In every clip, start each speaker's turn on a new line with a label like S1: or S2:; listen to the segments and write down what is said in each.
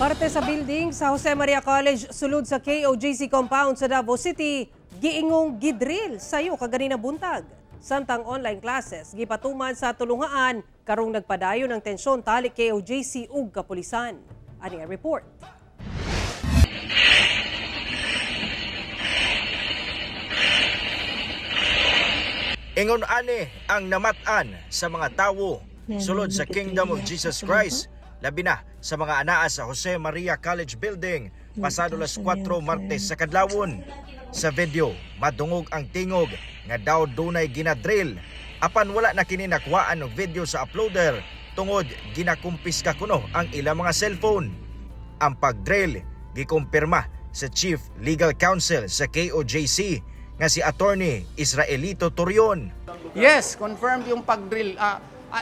S1: Parte sa building sa Jose Maria College sulod sa KOJC compound sa Davao City, giingong gidrill sayo kaganina buntag. Samtang online classes gipatuman sa tulungaan karong nagpadayon ang tensyon talik KOJC ug kapulisan. Ani ang report.
S2: Ingon ani ang namat-an sa mga tawo sulod sa Kingdom of Jesus Christ, labi na sa mga anaa sa Jose Maria College Building pasado las 4 Martes sa kadlawon. Sa video, madungog ang tingog nga daw dunay ginadrill. Apan wala na kini nakuhaan og video sa uploader tungod ginakumpiska kuno ang ilang mga cellphone. Ang pagdrill gikumpirma sa Chief Legal Counsel sa KOJC nga si Attorney Israelito Torion.
S3: Yes, confirmed yung pag-drill.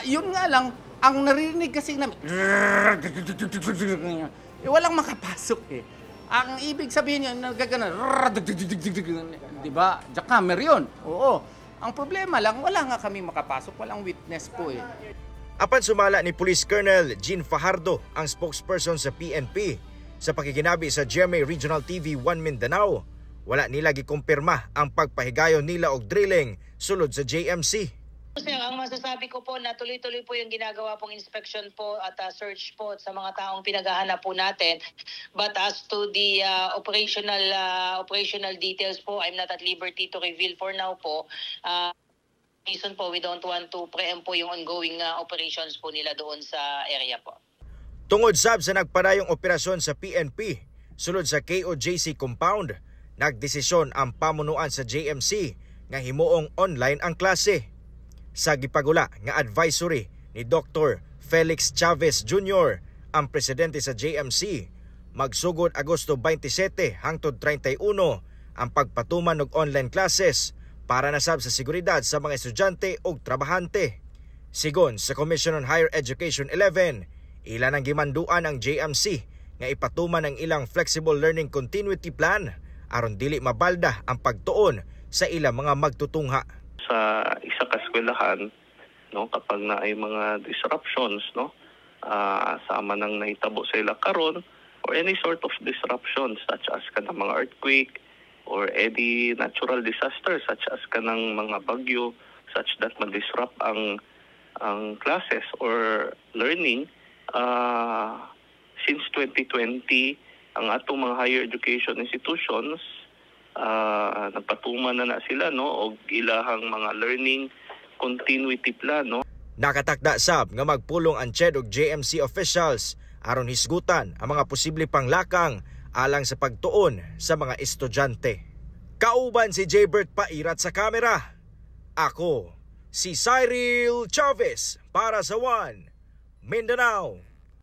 S3: Yun nga lang, ang narinig kasi namin, eh, walang makapasok eh. Ang ibig sabihin yun, nagagana, di ba? Jackhammer yun. Oo. Ang problema lang, wala nga kami makapasok, walang witness po eh.
S2: Apan sumala ni Police Colonel Jean Fajardo, ang spokesperson sa PNP, sa pakiginabi sa GMA Regional TV 1 Mindanao, wala nila gikumpirma ang pagpahigayon nila og drilling sulod sa JMC.
S4: Sir, ang masasabi ko po na tuloy-tuloy po yung ginagawa pong inspection po at search po sa mga taong pinaghahanap po natin. But as to the operational details po, I'm not at liberty to reveal for now po. Reason po, we don't want to preempt po yung ongoing operations po nila doon sa area po.
S2: Tungod sab sa nagpadayong operasyon sa PNP sulod sa KOJC compound, nagdesisyon ang pamunuan sa JMC nga himuong online ang klase. Sa gipagula nga advisory ni Dr. Felix Chavez Jr., ang presidente sa JMC, magsugod Agosto 27 hangtod 31 ang pagpatuman og online classes para nasab sa seguridad sa mga estudyante ug trabahante. Sigon sa Commission on Higher Education 11, ilan ang gimanduan ang JMC nga ipatuman ang ilang Flexible Learning Continuity Plan aron dili mabalda ang pagtuon sa ilang mga magtutungha.
S5: Sa isa ka eskwelahan, no, kapag na ay mga disruptions, no, sama nang nahitabo sa ila karon or any sort of disruptions such as kanang mga earthquake or any natural disaster such as kanang mga bagyo such that ma-disrupt ang classes or learning, since 2020 ang atong mga higher education institutions nagpatuman na sila, no, og ilahang mga learning continuity plan, no.
S2: Nakatakda sab nga magpulong ang CHED ug JMC officials aron hisgutan ang mga posible panglakang alang sa pagtuon sa mga estudyante. Kauban si Jaybert Pairat sa kamera. Ako si Cyril Chavez para sa One Mindanao.